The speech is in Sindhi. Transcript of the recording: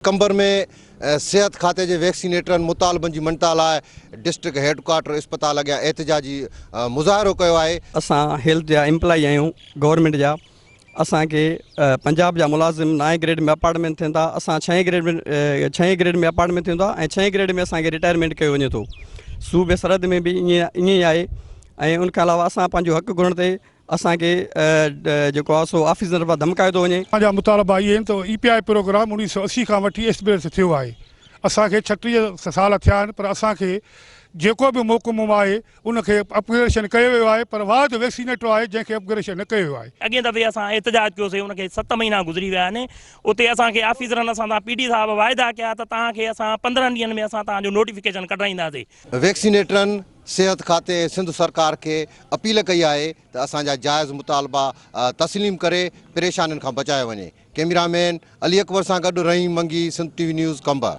قمبر ۾ صحت کاتي جي ويڪسينيٽرن مطالبن جي مڃتا لاء ڊسٽرڪٽ هيڊ ڪوارٽر اسپتال اڳيان احتجاجي مظاهرو ڪيو آهي. اسان هيلٿ جا ايمپلائي آهيون گورنمينٽ جا اسان کي پنجاب جا ملازم نائين گريڊ ۾ اپارٽمينٽ ٿين ٿا اسان ڇهين گريڊ ۾ ڇهين گريڊ ۾ اپارٽمينٽ ٿيون ٿا ۽ ڇهين گريڊ ۾ اسان کي رٽائرمينٽ ڪيو وڃي ٿو صوبي سرحد ۾ به ائين ائين ئي آهي ۽ ان کان علاوه اسان پنهنجو حق گهرڻ تي اسان کي جيڪو آهي سو آفيسرن طرفان ڌمڪايو ٿو وڃي. اسان جا مطالبا اهي آهن ته اي پي آء پروگرام 1980 کان وٺي ايسٽبلش ٿيو آهي اسان کي 36 سال ٿيا آهن پر اسان کي جيڪو به محڪمو آهي ان کي اپگريڊيشن ڪيو ويو آهي پر واحد ويڪسينيٽر آهي جنهن کي اپگريڊيشن نه ڪيو ويو آهي. اڳئين دفعي اسان احتجاج ڪيوسي ان کي ست مهينا گذري ويا آهن اتي اسان کي آفيسرن اسان سان پي ڊي صاحب واعدا ڪيا ته توهان کي اسان 15 ڏينهن ۾ اسان توهان جو نوٽيفڪيشن ڪڍرائينداسي. ويڪسينيٽرن صحت کاتي ۽ سنڌ سرڪار کي اپيل ڪئي آهي ته اسان جا جائز مطالبا تسليم ڪري پريشانين کان بچايو وڃي. ڪئميرا مين علي اڪبر سان گڏ Rahim Mangi, Sindh T V news, Qambar.